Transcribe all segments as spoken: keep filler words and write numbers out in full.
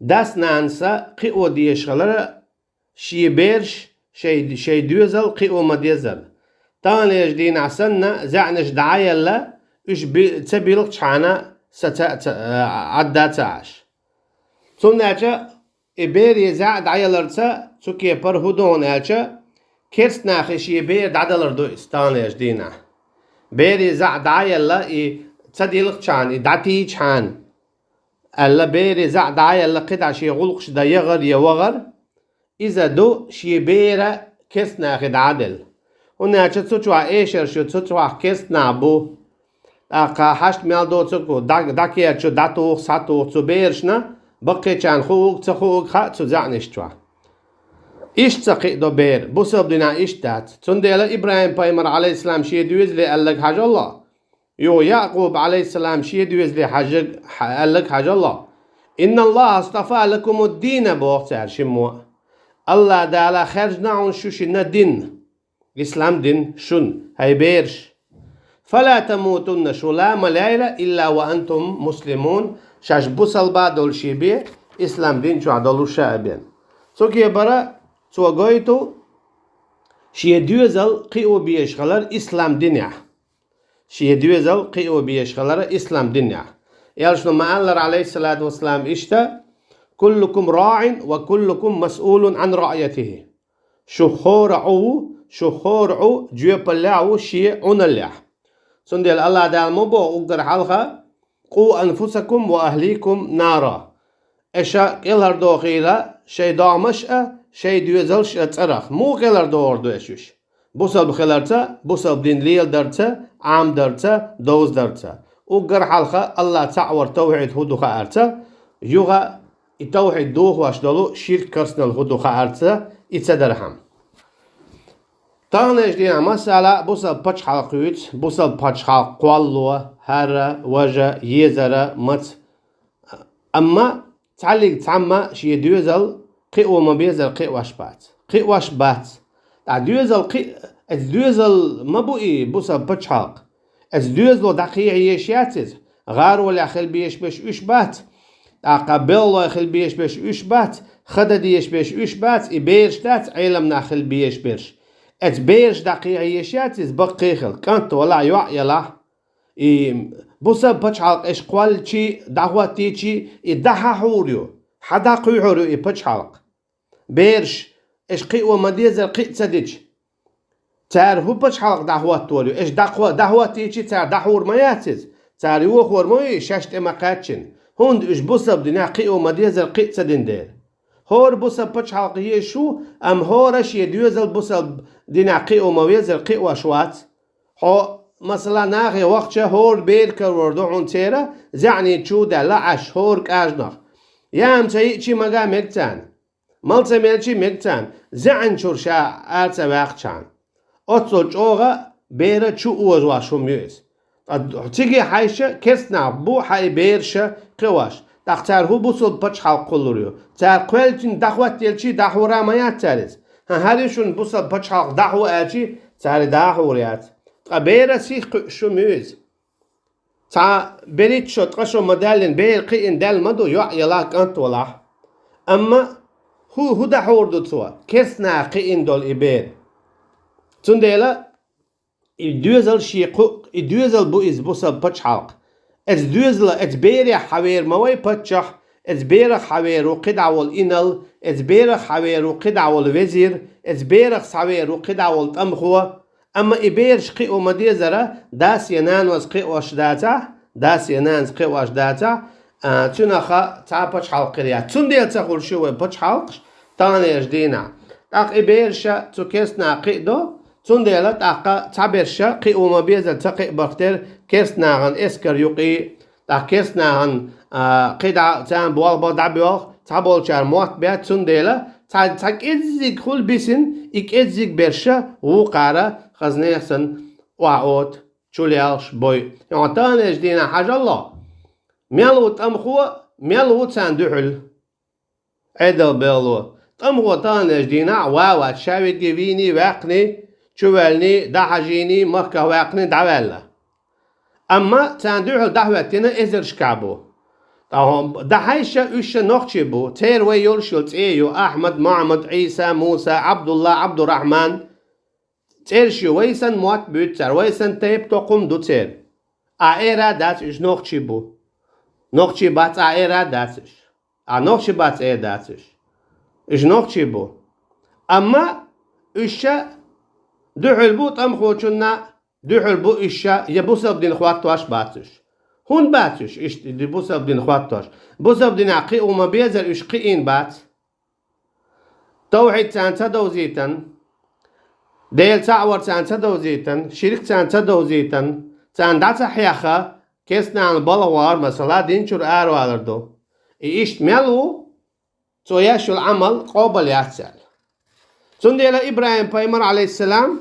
Дас-нанас кхио дезаш хилар шен бераш, шоай, шоай доьзал кхио ма деззара. Таханлерча дийнахьа санна, заьӀнаш дӀа а яьлла, уьш би-, ца билгӀачхьана са ца, ца, а, Ӏадда ца Ӏаш. Цундела и берий заьӀа дӀаяларца цу кепара хӀун ду хьуна аьлча, керста нахе шен бер дӀадалар ду иза таханлерча дийнахьа. Берий заьӀа дӀа а яьлла, и ца дилгӀачхьана, и дӀатийчхьана, аьлла, берий заьӀа дӀа а яьлла, кхидӀа шен гӀулакхаш дан яхар я вахар, иза ду шен бер керста нахе дӀа а делла. ХӀунда аьлча цу чохь эшарш ю, цу чохь керста нах бу. ТӀаккха хьашт мел доцург ву, дӀа-, дӀакерчу, дӀатуху, схьатуху цу берашна, баккхийчарна хууг, ца хууг хаьа цу заьӀнаш чохь. Иштта ца кхиадо бер, бусалба динехь иштта дац. Цундела ИбрахӀим-пайхамар, Ӏалайхиссалам, шен доьзале аьлларг хьажал. Юха Якъуб, Ӏалайхиссалам, шен доьзале хьажарг, хьа-, аьлларг хьажал. «إن الله اصطفى لكم الدين», боху цара шиммо. АллахӀ Дала хаьржина хьуна шу шинна дин. Ислам дин шуна, хӀай бераш. «فلا تموتن», шу ла ма лаьйла, «إلا وأنتم مسلمون», шаьш бусалба долуш бен, ислам дин чохь долуш а бен. Цу кепара цо гойту шен доьзал кхио безаш хилар ислам динехь. Шен доьзал кхио безаш хилар ислам динехь. Элчано ма-аллара, Ӏалайхиссалату вассалам, иштта: «كلكم راع وكلكم مسؤول عن رعيته». Шух хӀора Ӏу ву, шух хӀора Ӏу жоьпаллехь ву шен Ӏуналлехь. Цундела АллахӀ Дала ма боху уггар хьалха: «قوا أنفسكم وأهليكم نارا». Аша кӀелхьардохийла шайн догӀмаш а, шайн доьзалш а цӀарах. Муха кӀелхьардохур ду аша уьш? Бусалба хиларца, бусалба дин леладарца, Ӏамадарца, довзадарца. Уггар хьалха АллахӀ цхьаъ вар тавхьид хӀун ду хаарца, юха и тавхьид дохош долу ширк, керстанал хӀун ду хаарца, и ца дархьама. Таханлерчу дийнахь масала бусалба пачхьалкх юьйцу, бусалба пачхьалкх кхоллало, хӀара, важа, езара, маца. Амма цхьаллиг цхьамма шен доьзал кхио ма беззара кхиош бац. Кхиош бац. Ткъа доьзал кхи-, эцу доьзал ма бу и бусалба пачхьалкх. Эцу доьзало дӀакхехьа езаш яц иза. ГӀаролехь хила безаш берш уьш бац. ТӀаккха белхалой хила безаш берш уьш бац. Ха дан дезаш берш уьш бац. И бераш дац Ӏелам нах хила безаш берш. Эцу бераш дӀакхехьа езаш яц иза, баккхий а хила, кӀант валахь, йоӀ ялахь. И бусалба пачхьалкх аша кхолличи, дӀахӀоттийчи, и дӀа хьан хьур ю? Хьан дӀакхуьйхьур ю и пачхьалкх? Бераш, аша кхио ма деззара кхиа ца дича, цара хӀун пачхьалкх дӀахӀоттор ю? Аша дӀакхо-, дӀахӀоттийчи, цара дӀахьур ма яц иза? Цара йохор ма ю и шаьш тӀе ма кхаьччина? ХӀунда уьш бусалба динехь кхио ма деззара кхиа ца дина дела? ХӀора бусалба пачхьалкх езаш ву, амма хӀора шен доьзал бусалба динехь кхио ма веззара кхиош вац. Хьо, масала, нахе вахча, хӀора бер карор ду хьуна церан, заьӀнийн чу а даьлла Ӏаш, хӀора кӀажнах. Яам ца йиъчи, мага мега царна. Мала ца мелчи, мега царна. ЗаьӀнан чуьра ша ара ца ваьккхачхьана. Оццул чӀогӀа бер чу озош хӀума ю иза. Ткъа цига хьаьжча, керста нах бу хьан и бераш кхиош. ТӀаккха цара хӀун бусалба пачхьалкх кхуллур ю? Цара кхоьлличи дӀахӀоттаелчи дӀахьур ма яц цара иза? ХӀан, хӀара ю шуна бусалба пачхьалкх дӀахьо аьлчи, цара и дӀахьур яц. Ткъа бер сиха кхуьуш хӀума ю иза. Цхьа берхӀитта шо, ткъа шо ма-даьллина, бер кхиъна даьлла ма ду, йоӀ ялахь, кӀант валахь. Амма хӀу-, хӀун дӀахьур ду цо? Керста наха кхиъна долу и бер. Цундела и доьзал шен кху-, и доьзал бу иза бусалба пачхьалкх. Эцу доьзала, эцу берех хьан вер ма вай паччахь, эцу берах хьан вер ву кхидӀа волу инал, эцу берах хьан вер ву кхидӀа волу везир, эцу берах схьавер ву кхидӀа волу тӀамхо. Амма и бераш кхио ма дезара, дас я нанас кхиош дацахь, дас я нанас кхиош дацахь, а, цуьнан ха цхьа пачхьалкх хир яц. Цундела ца хуьлуш ю вай пачхьалкхаш таханлерчу дийнахь. ТӀаккха и бераша цу керста наха кхиадо, цундела тӀаккха цхьаберша кхио ма безара ца кхиабарх тера керста нахана эскар юкъе, тӀаккха керста нахана, а, кхидӀа царна болх бан дӀабоьлху, цхьаболчара мотт баьцна, цундела цхьа, цхьа кӀеззиг хуьлу бисина, и кӀеззиг берша вукхара хаза нехан санна охьаоьцу, чулелхаш бой. Хьо таханлерчу дийнахь хьажал ло, мел ву тӀамхо, мел ву царна дуьхьал Ӏедал белло. ТӀамхо таханлерчу дийнахь ван вац, ша вегге вийний, ваьккхиний, чуваьллиний, дӀахьажийний, махках ваьккхиний, дӀаваьлла. Амма царна дуьхьал дӀахӀоьттина эзаршкахь бу. ТӀаккха дӀахьажа, уьш ша нохчий бу, церан вай йолуш йолу цӀе ю: Ахьмад, Мухьаммад, Ӏийса, Муса, Ӏабдулла, Ӏабдурахьман. ЦӀераш ю, вай санна мотт буьйцу цара, вай санна тайп-токхам ду церан. Ахьа эр а дац, уьш нохчий бу. Нохчий бац, ахьа эр а дац уьш. Ахьа нохчий бац эр дац уьш. Уьш нохчий бу. Амма уьш ша дуьхьал бу тӀамхочунна, дуьхьал бу уьш ша, я бусалба дин хӀоттош бац уьш. ХӀунда бац уьш иштта ди-, бусалба дин хӀоттош? Бусалба динехь кхин а хӀума безар уьш кхиийна бац. Тавхьид царна ца довзийтан, Дела цхьаъ вар царна ца довзийтан, ширк царна ца довзийтан, царна дӀа ца хьехна, керстаналла балха вахар, масала, дин чуьра аравалар ду. И иштта мел ву, цо еш йолу Ӏамал къобал яц аьлла. Цундела ИбрахӀим-пайхамар, Ӏалайхиссалам,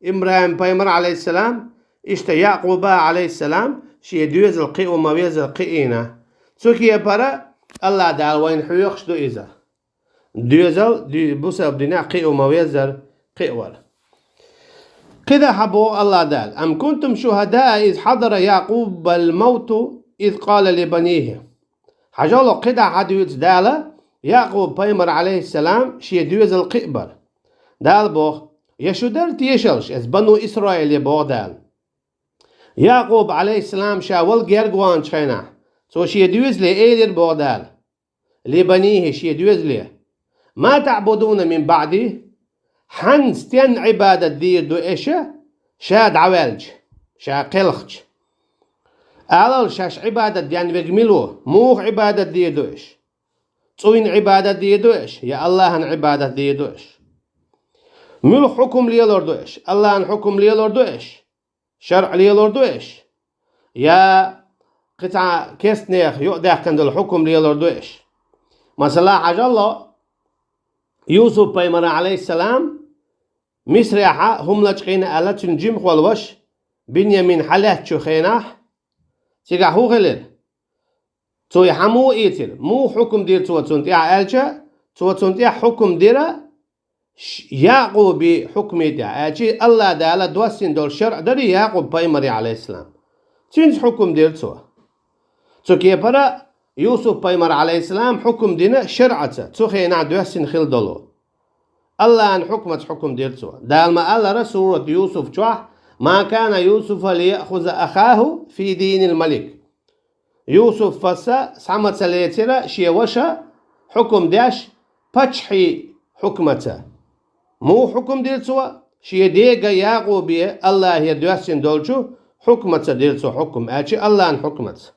ИбрахӀим-пайхамар, Ӏалайхиссалам, иштта Якъуба, Ӏалайхиссалам, шен доьзал кхин а ма веззара кхиийна. Цу кепара АллахӀ Дала вайна хьоьхуш ду иза. Доьзал, ди-, бусалба динехь кхин а ма веззара кхиавар. КхидӀа хьан боху АллахӀ Дала: «Ам кунтум шухӀадаа из хьадара Якъубал мавту, из къала ли банихӀи». Хьажал, кхидӀа хьан дуьйцу Дала, Якъуб-пайхамар, Ӏалайхиссалам, шен доьзал кхиабар. Дала боху: «Я шу дара тешалаш, эс бану Исраиле?» — боху Дала. Якъуб, Ӏалайхиссалам, ша вала герга ваханчу хенахь, цо шен доьзале элира, боху Дала, ли банихӀи, шен доьзале: «Ма таӀбудуна мин баӀди?» Хьан стенна Ӏибадат дийр ду эша, ша дӀаваьлча, ша кхелхча? Алал, шаьш Ӏибадат ден верг мила ву? Муха Ӏибадат дийр ду эша? ЦӀуйна Ӏибадат дийр ду эша, я АллахӀан Ӏибадат дийр ду эша? Муьлха хьукум лелор ду эша? АллахӀан хьукум лелор ду эша? ШарӀ лелор ду эша? Я кхин цхьа керстанех юкъадаьккхина долу хьукум лелор ду эша? Масала, хьажал, Юсуп-пайхамар, Ӏалайхиссалам, Мисрехь хӀума лачкъийна аьлла, цуьнан жимахволу ваша Бинъямин хьалаьцначу хенахь, цигахь хӀун хилира? Цо и хьан муха ийцира? Муха хьукум дира цо цунна тӀехь аьлча, цо цунна тӀехь хьукум дира Ш-, Якъубе хьукме тӀехь, аьлча АллахӀ Дала доссийна долу шарӀ дарий Якъуб-пайхамаре, Ӏалайхиссалам. Цуьнца хьукум дира цо. Цу кепара Юсуп-пайхамар, Ӏалайхиссалам, хьукум дина шарӀаца, цу хенахь доьссина хилла долу. АллахӀан хьукмаца хьукум дира цо. Дала ма-аллара, сурат Юсуф чохь: «Ма кана Юсуфа лияхуза ахаху фи динил малик». Юсуфас схьа ма ца лецира шен ваша хьукум деш паччахьан хьукмаца. Муха хьукум дира цо? Шен дега Якъубе АллахӀера доьссина долчу хьукмаца дира цо хьукум, аьлча АллахӀан хьукмаца.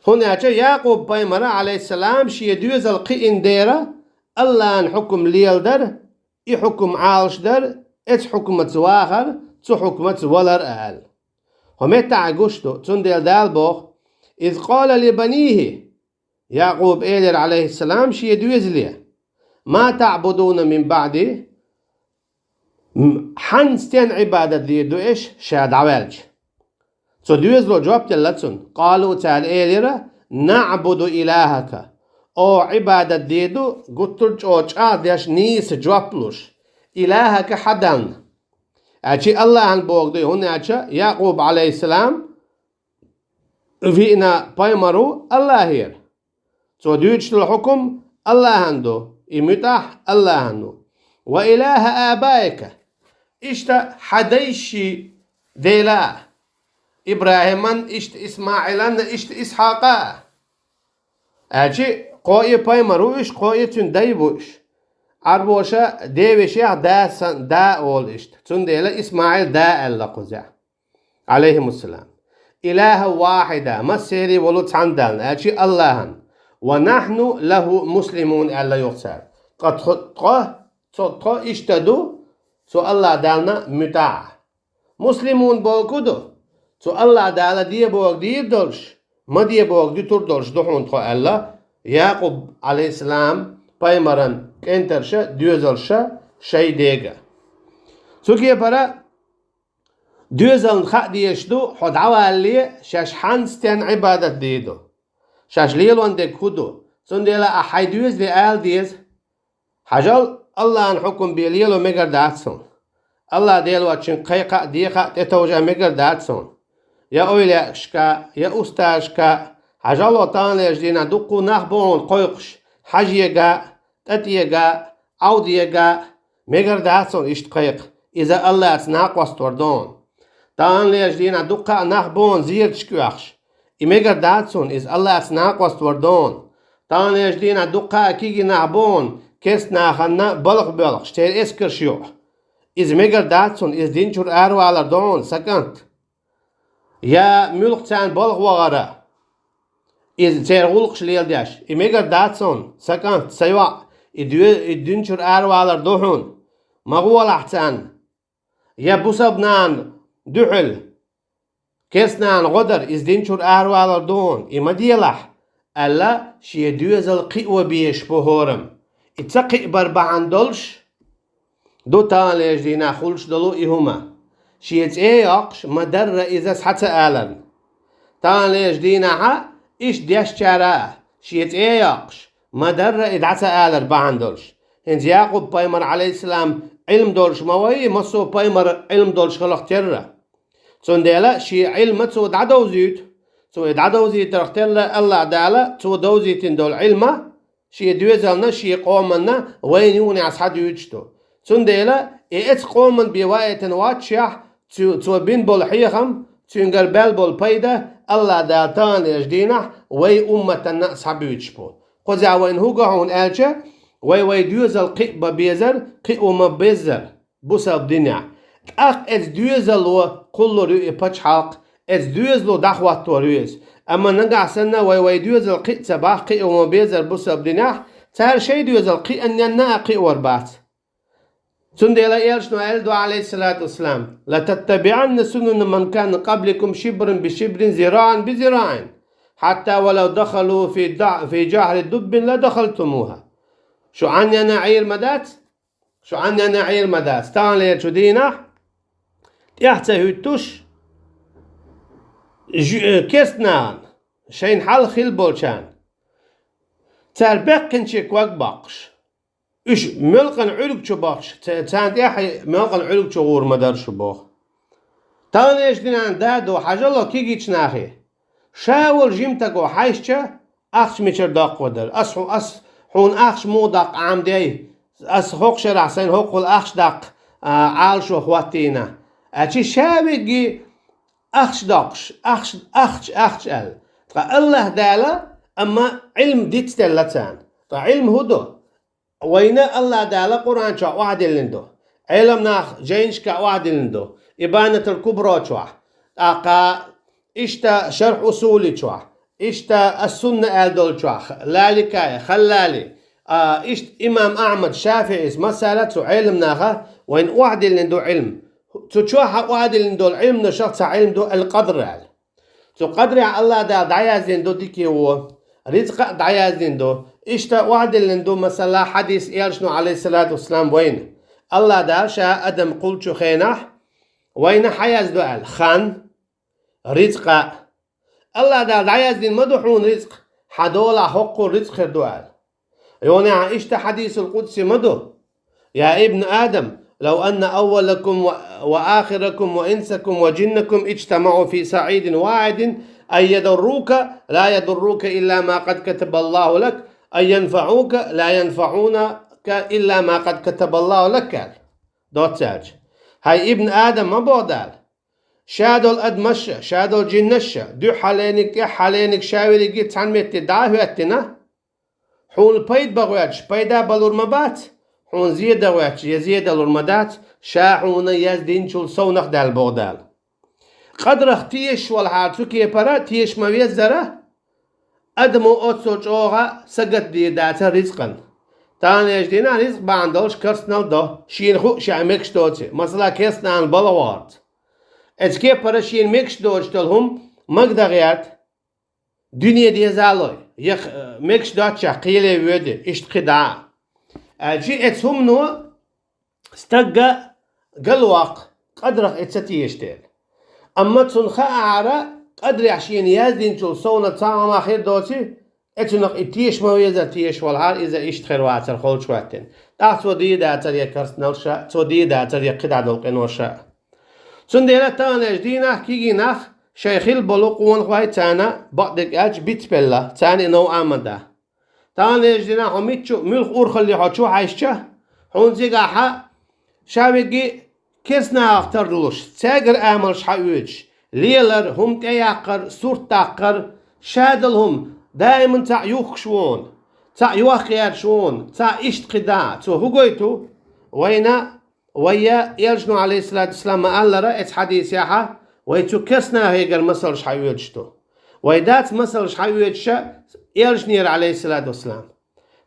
ХӀунда аьлча Якъуб-пайхамара, Ӏалайхиссалам, шен доьзал кхиийна дера, АллахӀан хьукум леладар, и хьукум Ӏалашдар, эцу хьукмаца вахар, цу хьукмаца валар а аьлла. ХӀокху меттехь гуш ду, цундела Дала боху: «Из къала ли банихӀи», Якъуба элира, Ӏалайхиссалам, шен доьзале: «Ма таӀбудуна мин баӀди?» М, хьан стенна Ӏибадат дийр ду эша, ша дӀаваьлча? Цу доьзало жоп делла цунна. Къалу, цара элира: «НаӀбуду илахӀака». Оха Ӏибадат дийр ду, гуттар а чӀогӀа чӀагӀдеш, нийса жоп луш, илахӀака, хьан Дална. Аьлча АллахӀан боху дуй, хӀунда аьлча Якъуб, Ӏалайхиссалам, виъна пайхамар ву АллахӀера. Цо дуьйцуш долу хьукум АллахӀан ду, и муьтӀахь АллахӀан ву. «Ва илахӀа абаика», иштта хьан дайшин Дела а, ИбрахӀиман, иштта ИсмаӀилан, иштта Исхьакъа а. Аьлча кхо а пайхамар ву уьш, кхо а цуьнан дай бу уьш. Ӏарбоша девешех да сан-, да олу иштта. Цундела ИсмаӀил да аьлла кхузахь, Ӏалайхимуссалам. «ИлахӀа вахьида», массеран волу цхьана Далла, аьлча АллахӀан. «Ва нахьну лахӀу муслимун», аьлла юха цара. Ткъа тхо, тхо, цо, тхо иштта ду, цу АллахӀ Дална муьтӀахь. Муслимун бохург ду, цу АллахӀ Дала де бохург дийр долуш, ма де бохург дуьтур долуш ду хьуна тхо аьлла, Якъуб, Ӏалайхиссалам, пайхамаран кӀентарша, доьзалша шайн дега. Цу кепара доьзална хаа дезаш ду, хьо дӀавалале, шаьш хьан стенна Ӏибадат дийр ду? Шаьш лелон дерг хӀун ду? Цундела ахьа хьайн доьзале ала деза: «Хьажал, АллахӀан хьукум бен лело мегар дац суна. АллахӀ Дела воцчуьнга кхайкха а, деха а, тӀетовжа а мегар дац суна. Я эвлаяашка, я устазашка, Хьажал, таханлерчу дийнахь дуккха нах бу хьуна кхойкхуш, хьажъега, тӀатӀега, Ӏовдега, мегар дац хьуна иштта кхайкха, иза АллахӀца накъост вар ду хьуна. Таханлерчу дийнахь дуккха а нах бу хьуна зераташка оьхуш, и мегар дац хьуна, иза АллахӀца накъост вар ду хьуна. Таханлерчу дийнахь дуккха а кегий нах бу хьуна керста нахана балха боьлхуш, церан эскарш юкъа. Иза мегар дац хьуна, иза дин чуьра аравалар ду хьуна, сан кӀант. Я муьлхха царна балха вахара, иза церан гӀуллакхаш леладеш, и мегар дац хьуна, сан кӀант, сан йоӀ, и доь-, и дин чуьра аравалар ду хьуна, ма гӀолахь царна. Я бусалба нана дуьхьал керста нана гӀо дар, иза дин чуьра аравалар ду хьуна, и ма делахь, аьлла, шен доьзал кхио безаш бу хӀораммо. И ца кхиабар бахьана долуш ду таханлерчу дийнахь хуьлуш долу и хӀума. Шен цӀе а йоккхуш, ма-дарра иза схьа ца аларна. Таханлерчу дийнахьа иштта дешчара а, шен цӀе а йоккхуш, ма-дарра и дӀа ца алар бахьана долуш. ХӀинца Якъуб-пайхамар, Ӏалайхиссалам, Ӏилма долуш ма вай, массо а пайхамар Ӏилма долуш хиларх терра. Цундела шен Ӏилма цо дӀадовзуьйту. Цо и дӀадовзийтарх терра АллахӀ Дала цо довзийтина долу Ӏилма шен доьзална, шен къоманна вайна юкъахь схьадуьйцуш ду. Цундела и эцу къоман бен ваийтина воццушехь, цу-, цо бина болу хьехам, цуьнгара баьлла болу пайда АллахӀ Дала таханлерчу дийнахь вай умматанна а схьабуьйцуш бу. Кхузахь вайна хӀун го хьуна аьлча, вай вай доьзал кхиа бан безар, кхио ма беззара бусалба динехь. ТӀаккха эцу доьзало кхуллур ю и пачхьалкх, эцу доьзало дӀахӀоттор ю иза. Амма нагахь санна вай вай доьзал кхиа ца бахь, кхио ма беззара бусалба динехь, цара шайн доьзал кхианненна а кхиор бац. Цундела элчано аьлла ду, Ӏалайхиссалату вассалам: «لتتبعن سنن من كان قبلكم شبرا بشبر ذراعا بذراع حتى ولو دخلوا في دع-، في جحر دب لدخلتموه». Шу Ӏанненна Ӏийр ма дац, Шу Ӏанненна Ӏийр ма дац, таханлерчу дийнахь тӀаьхьа ца хӀуьттуш, жу-, э, керста нахана, шайна хьалха хилла болчарна, цара баьккхинче ког боккхуш, уьш мелкъан Ӏуьрг чу бахча, ца-, царна тӀаьхьа мелкъан Ӏуьрг чу гӀур ма дара шу боху. Таханлерчу дийнахь да ду, хьажал кегийчу нахе. Ша волу жимтаго хьаьжча, ахча мичара доккхур дара. Ас хьу-, ас хьуна ахча муха даккха Ӏамадей? Ас хӀокху шарахь сайна хӀокхул ахча даккха, а, Ӏалашо хӀоттийна. Аьлча ша вегги ахча доккхуш, ахча, ахча, ахча аьлла. Ткъа АллахӀ Дала, амма Ӏилма дицделла царна. Ткъа Ӏилма хӀун ду? Вайна АллахӀ Дала Къуръан чохь охьадиллина ду. Ӏеламнах жайнашка охьадиллина ду. Ибанатул Кубро чохь. ТӀаккха иштта Шарх Усули чохь. Иштта Ас-Сунна аьлла долчохь. Лаликая, Халлали. А, иштта имам Ахьмад, ШафиӀис, масала цу Ӏеламнаха вайна охьадиллина ду Ӏилма. Цу чохь охьадиллина долу Ӏилманашах цхьа Ӏилма ду Ал-Къадр аьлла. Цу къадрехь АллахӀ Дала дӀаяздина ду дикево, рицкъа а дӀаяздина ду. Иштта охьадиллина ду, масала, хьадис элчано, Ӏалайхиссалату вассалам, вайна. АллахӀ Дала ша адам кхуллучу хенахь вайна хьан яздо аьлла, хан, рицкъа. АллахӀ Дала дӀаяздина ма ду хьуна рицкъ, хьан долахь хӀоккхул рицкъ хир ду аьлла. Йонехь иштта хьадисул къудси ма ду: «يا ابن آدم، لو أن أولكم و-، وآخركم وإنسكم وجنكم اجتمعوا في صعيد واحد أن يضروك لا يضروك إلا ما قد كتب الله لك، أن ينفعوك لا ينفعونك إلا ما قد كتب الله لك», — аьлла. Доццаьлча: «ХӀай ибн Адам, ма боху Дала, ша долу адамаш а, ша долу жиннаш а, дуьххьалениг, тӀаьххьалениг, ша верриге цхьана метте дӀа а хӀоьттина, хьуна пайда бан гӀоьрташ пайда балур ма бац, хьуна зе дан гӀоьрташ я зе далур ма дац, ша хьуна яздинчул совнах даьлла», — боху Дала. Къадрах тешаш волахьара, цу кепара тешаш ма веззара, адамо оццул чӀогӀа сагатдийр дацара рицкъан. Таханлерчу дийнахь рицкъ бахьана долуш керстанал до, шена хуу ша мегаш доций, масала, керстанана балха вахарца. Эцу кепара шена мегаш доцуш долу хӀума магадан гӀерта, дуьне дезалой, я, э, мегаш доцчехь кхеле воьду, иштта кхидӀа а. Аьлча, эцу хӀумано стагга галваккха, къадрах и ца тешаш дела. Амма цунна хаахьара, къадрехь шена яздинчул совнаха цхьа хӀума хир доций, эцунах и тешаш ма везара, тешаш волахьара, иза иштта хир вацара холчу хӀоьттина. ТӀаккха цо дийр дацара я керстаналш а, цо дийр дацара я кхидӀа долу къинош а. Цундела таханлерчу дийнахь кегий нах Шайн хилла болу къонахой царна бакъдерг аьлча бицбелла, царна и новкъа ма да. Таханлерчу дийнахь хьо мичча, муьлха урхалле хьо чу хьаьжча, хьуна цигахь ша вегги керстанахах тарлуш, цаьргара амалш хьаоьцуш, лелар, хӀума тӀеяккхар, сурт даккхар, шадолу хӀума, даиман цхьаъ юхкуш ву хьуна, цхьаъ йохка гӀерташ ву хьуна, цхьаъ иштта кхин да, цо хӀун гойту? Вайна, вайя, элчано, Ӏалайхиссалату вассалам, ма-аллара, эцу хьадисехьа, вай цу керстанахегара масалш хьаоьцуш ду. Вай дац масалш хьаоьцуша элчанера, Ӏалайхиссалату вассалам.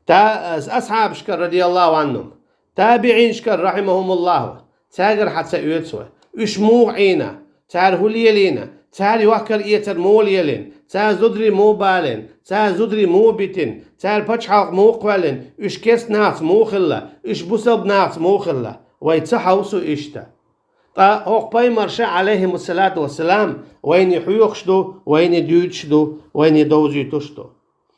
Та, асхьабашкара, радияллаху Ӏанхум, табиӀинашкара, рахьимахумуллаху, цаьргара хьан ца оьцу вай? Уьш муха Ӏийна? Цара хӀун лелийна? Цара йохкар-эцар муха лелийна? Цара зударий муха балийна? Цара зударий муха битина? Цара пачхьалкх муха кхоьллина? Уьш керстанахца муха хилла? Уьш бусалба нахца муха хилла? Вай ца хьовсу иштта. Ткъа хӀокху пайхамарша, Ӏалайхимуссалату вассалам, вайна хьоьхуш ду, вайна дуьйцуш ду, вайна довзуьйтуш ду.